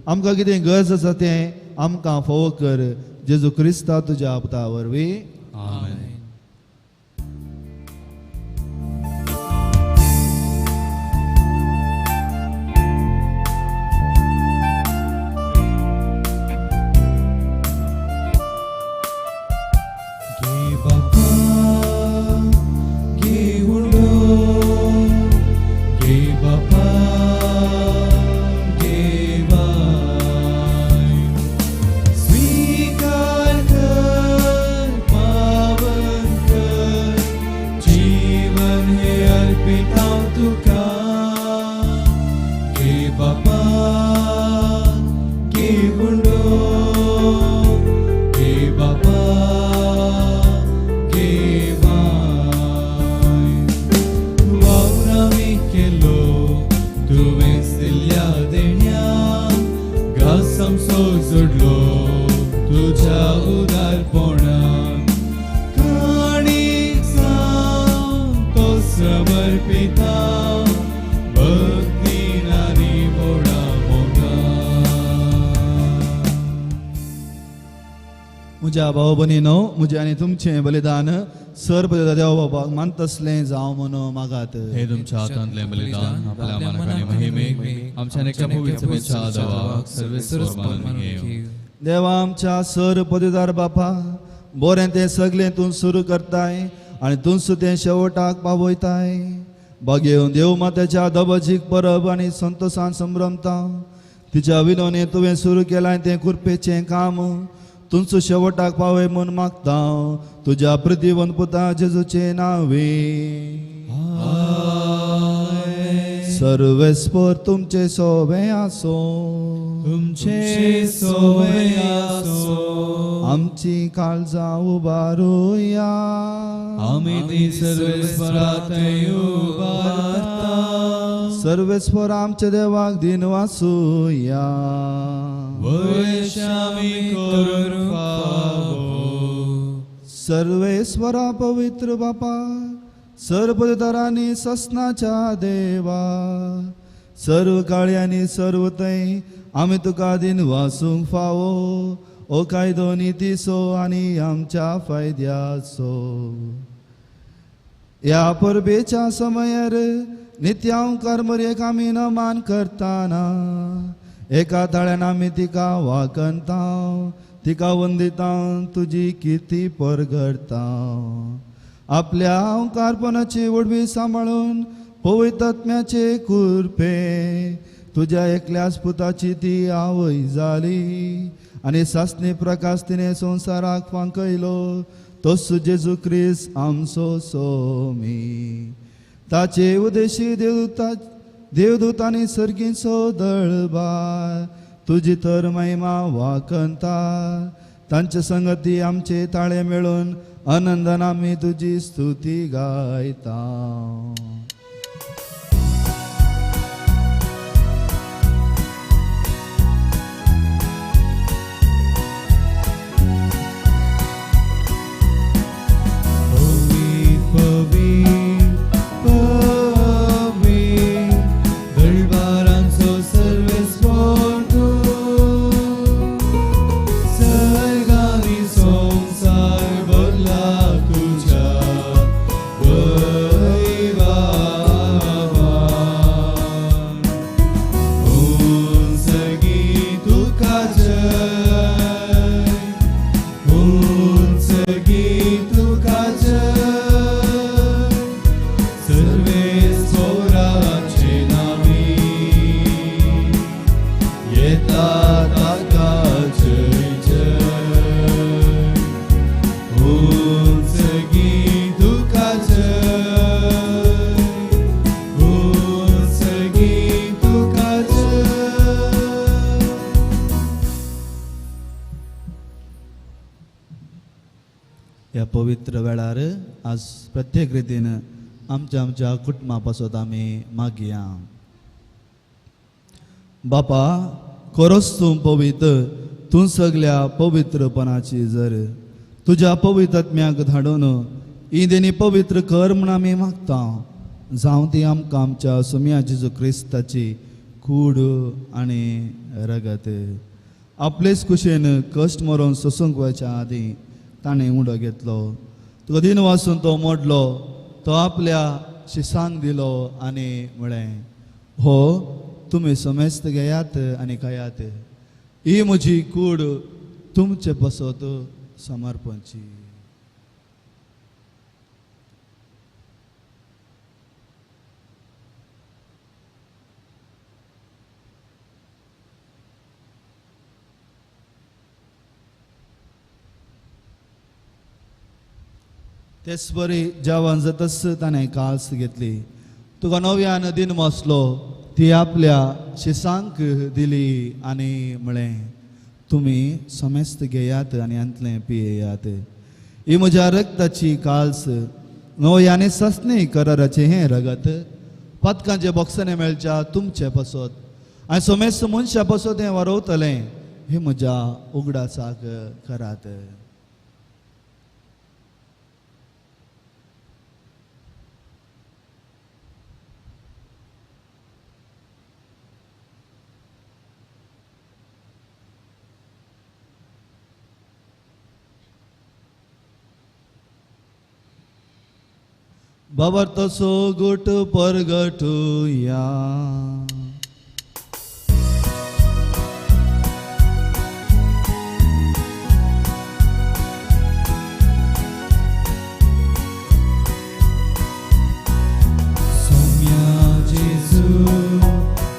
आमकां कितें गरज आसा तें आमकां फावो कर. जेजू क्रिस्ता तुज्या पुता वरवीं.
आमेन.
स्वीकार कर पावन. सोडलो तुज्या उदारपणान काणीक जावन तो समर्पिता भक्तीन आनी व्हडा मोगान.
म्हज्या भाव भयणीनो, म्हजें आनी तुमचें बलिदान सर्व देव बाबाक मानतसलें जावं म्हणून मागात.
हे तुमच्या हातांतलें बलिदान आपल्या मनाक आनी महिमेक, आमच्या एका पवित्र सभेच्या देवाक सर्वेस्पर मानून घेवं.
देवा आमच्या सर पदवीदार बापा, बरें तें सगळें तूं सुरू करताय आनी तूंच तें शेवटाक पावयताय. बागेवन देव मातेच्या दबजीक परब आनी संतोशान संभ्रमता. तिच्या विनवणे तुवें सुरू केलां तें कुरपेचें काम तुमचो शेवटाक पावय म्हूण मागता तुज्या प्रतिवंत पुता जेजूचे नावे. सर्वेस्पर तुमचे सोवे आसो.
तुमचे सोवे आसो.
आमची काळजां उबारुया.
आमी ती सर्वेस्परा थंय उबारता.
सर्वेस्पर आमच्या देवाक दिन वासुया.
वयश आमी करूंक फावो.
सर्वेस्वरा पवित्र बापा, सर्वतरांनी ससनाच्या देवा, सर्व काळयांनी सर्व थंय आमी तुका दिन वासूंक फावो. ओ कायदो नितीचो आनी आमच्या फायद्याचो. ह्या परबेच्या समयार नित्यांकार मरयेक आमी नमान करताना एका ताळ्यान आमी तिका वाकंता, तिका वंदिता, तुजी किर्ती परगडता. आपल्या अंकारपणाची व्हडवी सांबाळून पवित्र कुरपे तुज्या एकल्याच पुताची ती आवय जाली आनी सासणी प्रकाश तिणें संवसाराक फांकयलो. तोच जेजू क्रिस्त आमचो सोमी. ताचे उदेशी देवदूतांनी सर्गीचो दळबार तुजी तर महिमा वाकंता. तांचे संगती आमचे ताळे मेळून आनंदान आमी तुजी स्तुती गायता. ह्या पवित्र वेळार आज प्रत्येक रितीन आमच्या आमच्या कुटुंबा पासत आमी मागया. बापा, खरोच तूं पवित्र, तूं सगल्या पवित्रपणाची जर तुज्या पवित्र आत्म्याक धाडून ही देणी पवित्र कर म्हूण आमी मागता. जावं ती आमकां आमच्या सोम्या जेजू क्रिस्ताची कूड आनी रगत. आपलेच कुशेन कश्ट मरोन सोसूंक वयच्या आदीं ताणें उडो घेतलो. तुका दिन वासून तो मोडलो, तो आपल्या शिसांक दिलो आनी म्हळें, हो तुमी समेस्त घेयात आनी खायात, ही म्हजी कूड तुमचे पासत समर्पणची. तेच बरी जेवण जातच ताणें कास घेतली. तुका नव्यान दिन वाचलो, ती आपल्या शिसांक दिली आनी म्हळें, तुमी समेस्त घेयात आनी हांतलें पियेयात. ही म्हज्या रक्ताची काल्स, नवी आनी ससनी कराराचें हें रगत पातकांचे बॉक्सांनी मेळच्या तुमचे पासत आनी समेस्त मनशा पासत हें वारवतलें. हे म्हज्या उगडासाक करात. बाबर तसो गोट परगटुया.
सोम्या जेजू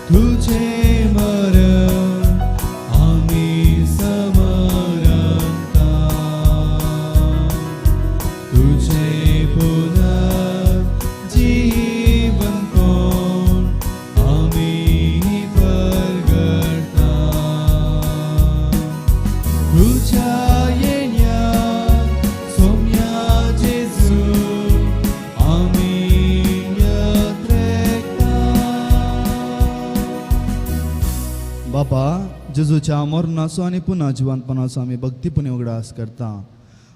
तुझे मरण आमी समरता, तुझे पुनर्जीवन कोण आमी परगटा, तुझ्या येण्याक सोम्या जेजू आमी यत्रेकता.
बापा जेजूच्या मरणाचो आनी पुनः जिवंतपणाचो आमी भक्तीपणी उगडास करता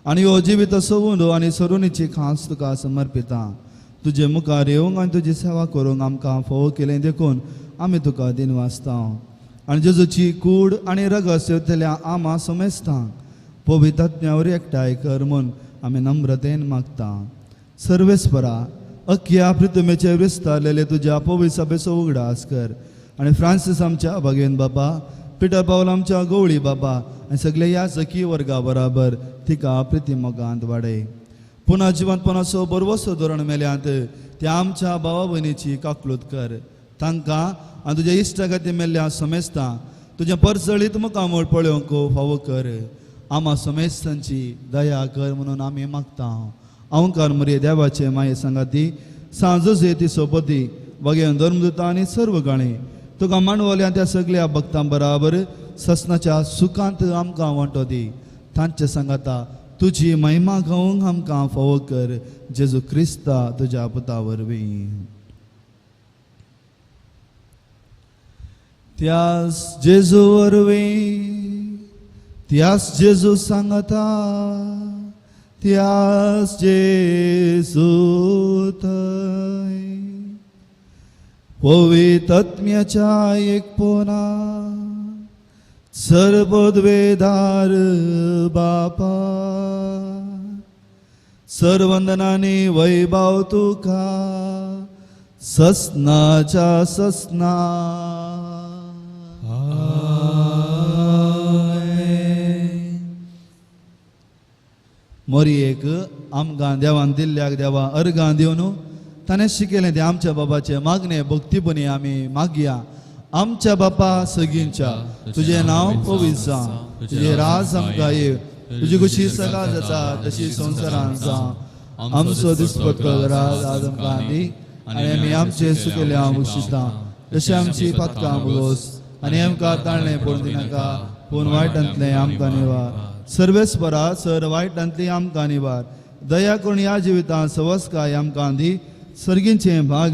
आनी हो जिवीत सवून आनी सरुणीची खास तुका समर्पिता. तुजे मुखार येवंक आनी तुजी सेवा करूंक आमकां फावो केलें देखून आमी तुका दिनवासता. आनी जेजूची कूड आनी रगत सेवतल्या आमा समेस्तांक पवित्र एकठांय कर म्हूण आमी नम्रतेन मागता. सर्वेस्परा अख्ख्या पृथ्वीचेर विस्तारलेले तुज्या पवित्र सभेचो उगडास कर आनी फ्रांसीस आमच्या भगवेन बाबा, पिटर पावल आमच्या गवळी बाबा आनी सगळे ह्या सखी वर्गा बराबर तिका प्रिती मोगांत वाडय. पुनः जिवंतपणाचो बरवसो धोरण मेल्यांत त्या आमच्या भावा भयणीची काकलूत कर. तांकां आनी तुज्या इश्टागती मेल्ल्या समेस्तां तुजें परजळीत मुखामळ पळोवंक फावो कर. आमा समेस्तांची दया कर म्हणून आमी मागता. अवंकार मरे देवाचे माये सांगाती सांजोजे ती सोबती बगेन धर्मदूता आनी सर्व गाणे तुका मांडवल्या त्या सगळ्या भक्तां बराबर ससनाच्या सुखांत आमकां वांटो दी. तांचे सांगाता तुजी महिमा गावंक आमकां फावो कर जेजू क्रिस्ता तुज्या पुता वरवीं. त्यास जेजू वरवीं, त्यास जेजू सांगता, त्यास जेजू थंय पवित्र एकपणा सर्वद्वेदार बापा सर्वंदनानी वैभव तुका ससनाच्या ससना. मोरयेक आमकां देवान दिल्ल्याक देवा अर्गां दिवन ताणें शिकयलें तें आमच्या बाबाचें मागणें भक्तीपणी आमी मागया. आमच्या बापा सगींच्या तुजें नांव पवित्र जावं, तुजें राज आमकां येव, तुजी खुशी सदा जाता तशी संवसारांत जावं. आमचो दिसपट्टो राज आज आमकां दी आनी आमी आमचे सुकेले हांव बक्षिता तशें आमची पातकां भोगोस आनी आमकां ताळणें पडून दिनाका पूण वायटांतलें आमकां निवार. सर्वेस्परा सर वायटांतली आमकां निवार. दया करून ह्या जिवितांत सवस्काय आमकां दी. सर्गींचें भाग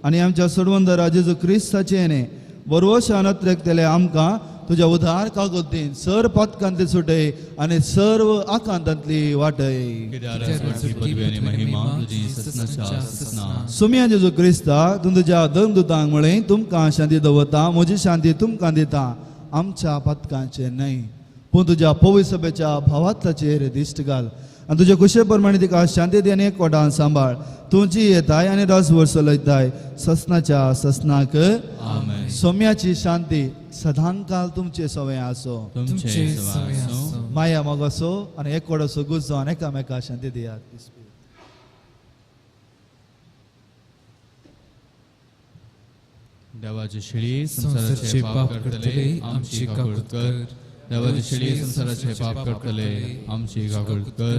आनी आमच्या सोडवंदरा जेजू क्रिस्ताचें न्ही बरवशान अत्रेकतले आमकां तुज्या उदार कागदीन सर पातकांतली सुटय आनी सर्व आकांतांतली वाटय. सुम्या जेजू क्रिस्ता तूं तुज्या धर्मदूतांक म्हळें तुमकां शांती दवरता, म्हजी शांती तुमकां दिता, आमच्या पातकांचें न्हय पूण तुज्या पवित्र सभेच्या भावात्वाचेर दिश्ट घाल आनी तुजे खुशे प्रमाणे तिका शांती दी आनी एकवटान सांबाळ. तुजी येताय आनी राजभर चलयताय ससनाच्या ससनाक. सोम्याची शांती सदांकाल तुमचे सवय आसो. माया मोगासो आनी एकवटाचो गुजो आनी एकामेका शांती दियात.
देवाची शेळी संवसाराचे पाप करतले आमची काकूत कर. देवाची शेळी संवसाराचे पाप करतले आमची काकूत कर.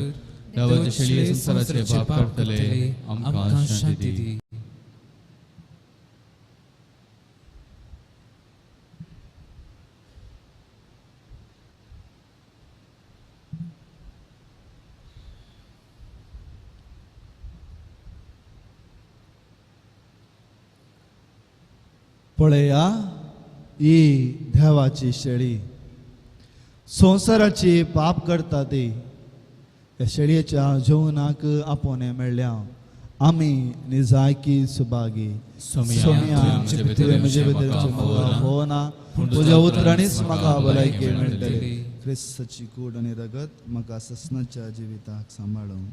देवाची शेळी संवसाराचे पाप करतले आमकां शांती दी.
पळया ही देवाची शेळी संवसाराची पाप करता ती ह्या शेळयेच्या जेवणाक आपोवणें मेळ्ळ्या आमी निजायकी सुभागी. सोमया, तुवें म्हजे भितर म्हाका होना, तुज्या उतरांनीच म्हाका भलायकी मेळटली. क्रिस्ताची कूड आनी रगत म्हाका ससनाच्या जिविताक सांबाळूं.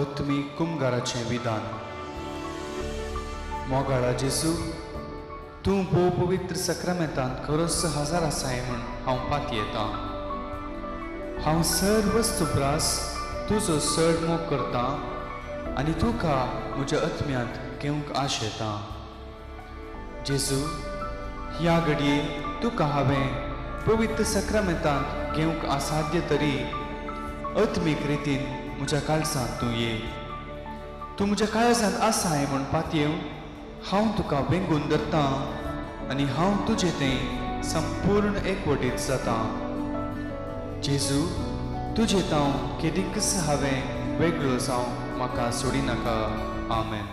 आत्मीक कुमगाराचें विधान. मोगाळा जेजू, तूं भोव पवित्र सक्रामेंतांत खरोच हजार आसाय म्हूण हांव पातयेतां. हांव सर वस्तू प्रास तुजो चड मोग करतां आनी तुका म्हज्या आत्म्यांत घेवंक आशेतां. जेजू, ह्या घडये तुका हांवें पवित्र सक्रामेंतांत घेवंक असाध्य तरी आत्मीक रितीन म्हज्या काळजांत तूं ये. तूं म्हज्या काळजांत आसाय म्हूण पातयेवन हांव तुका वेंगून धरतां आनी हांव तुजें तें संपूर्ण एकवटीत जातां. जेजू, तुजें तांव केदीकच हांवें वेगळो जावं म्हाका सोडिनाका. आमेन.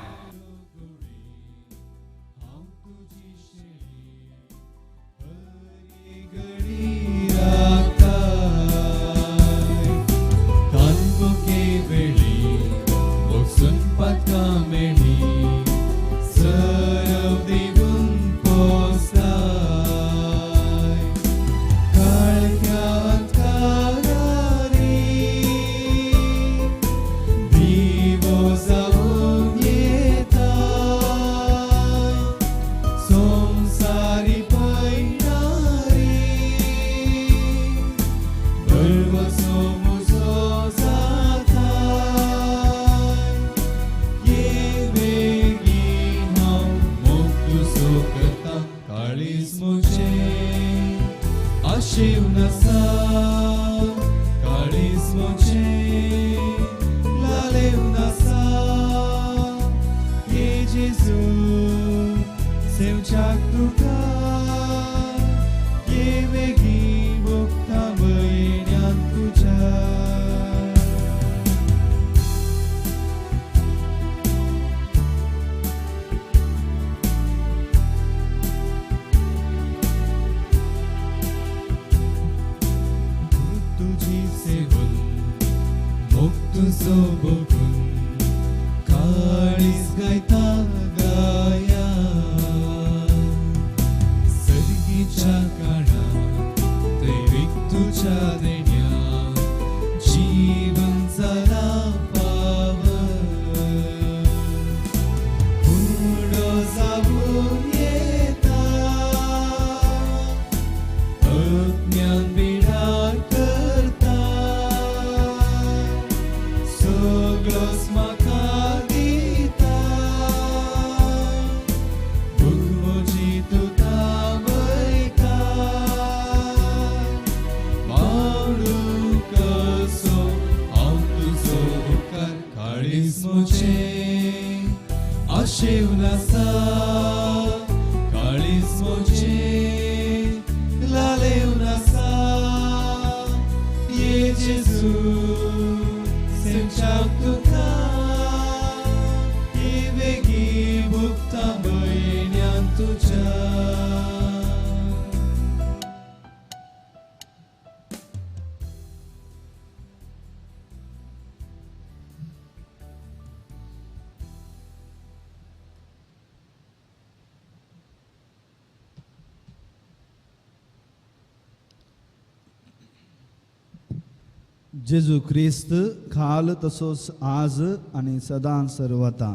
जेजू क्रिस्त काल तसोच आज आनी सदां सर्वता.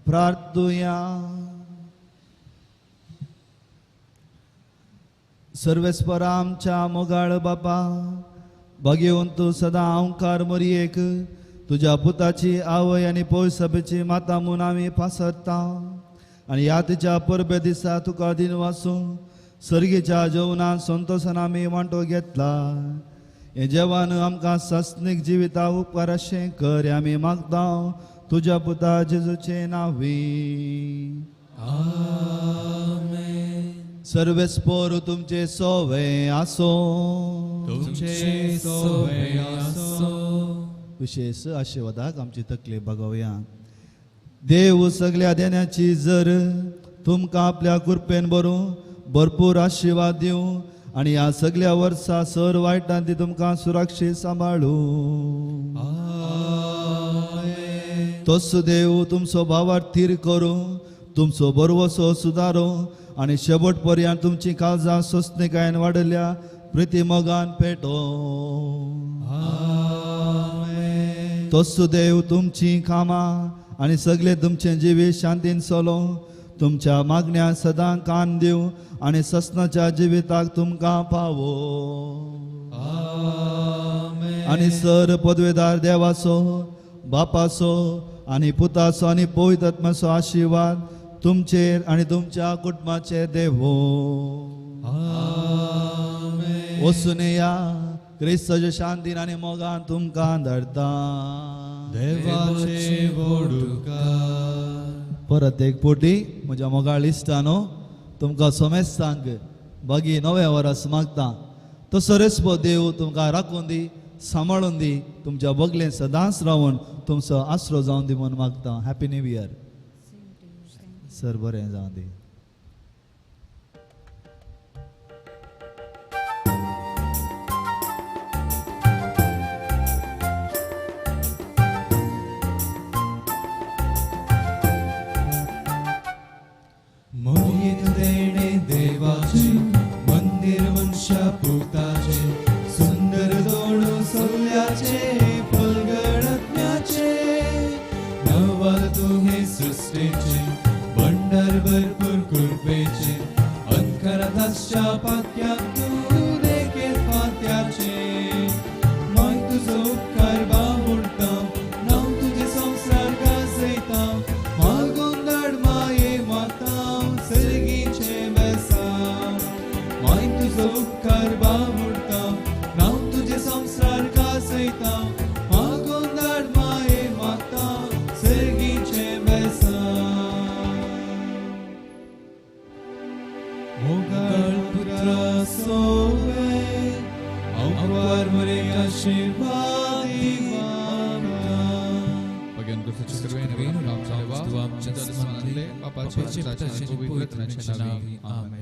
प्रार्थुया. सर्वेस्पर आमच्या मोगाळ बापा, भाग्यवंत सदां ओंकार मोरयेक तुज्या पुताची आवय आनी पय सभेची माता म्हूण आमी पासरता आनी ह्या तिच्या परबे दिसा तुका दिनवासूं सर्गीच्या जेवणान संतोशान आमी वांटो घेतला. हें जेवण आमकां सासणीक जिविता उपकार अशें कर आमी मागता तुज्या पुता जेजूचे नांवी.
आमेन.
सर्वेस्पर तुमचे सोवे आसो.
तुमचे सोवे आसो.
विशेष आशीर्वादाक आमची तकली बागोवया. देव सगल्या देण्याची जर तुमकां आपल्या कृपेन बरूं भरपूर आशिर्वाद दिवं आनी ह्या सगल्या वर्सा सर वायटान ती तुमकां सुरक्षीत सांबाळूं. तोच देव तुमचो भावार्थ थीर करूं, तुमचो बरवसो सुदारूं आनी शेवट पर्यंत तुमची काळजां सोंसणीकायेन वाडल्या प्रिती मोगान पेटोवं. तोच देव तुमची कामां आनी सगळे तुमचें जिवीत शांतीन चलोवं, तुमच्या मागण्या सदां कान दिवं आनी ससनाच्या जिविताक तुमकां पावो. आनी सर पदवेदार देवाचो, बापाचो आनी पुताचो आनी पवित्र आत्म्याचो आशिर्वाद तुमचेर आनी तुमच्या कुटुंबाचेर देवो. वचून या क्रिस्ताच्या शांतीन आनी मोगान तुमकां धाडटा.
देवाचे वडुकार.
परत एक पोटी म्हज्या मोगाळ इश्टानो, तुमकां समेस्तांक बागी नव्या वरस मागता. तसो रेस्पो देव तुमकां राखून दी, सांबाळून दी, तुमच्या बगलेन सदांच रावन तुमचो आसरो जावन दी म्हूण मागता. Happy new year. Sir बरें जावन दी.
मंदिर मनशा पुताचे सुंदर दोडो सोल्याचे फुलगडत्म्याचे नवल तुहे सृष्टीचे भंडार भरपूर कृपेचे अंधकाराच्या पात्यात तूं देखीत पात्याचे माय तुजो उपकार बावुडटा नांव तुजे संवसार गाजयता मागून धाड माये माता सर्गीचे बेसा माय तुजो उपकार बावुडटा नांव तुजे संवसार गाजयता मागून धाड माये माता सर्गीचे बेसा. मोगाळ पुत्रा सोवे अंकुर मरे आशीर्वाद दिवाका.
भगवान गुरुचे कृपेन आमच्या देवा, आमच्या स्मरणांतले, बापाचे, पुताचे आणि पवित्र आत्म्याच्या नांवी. आमेन.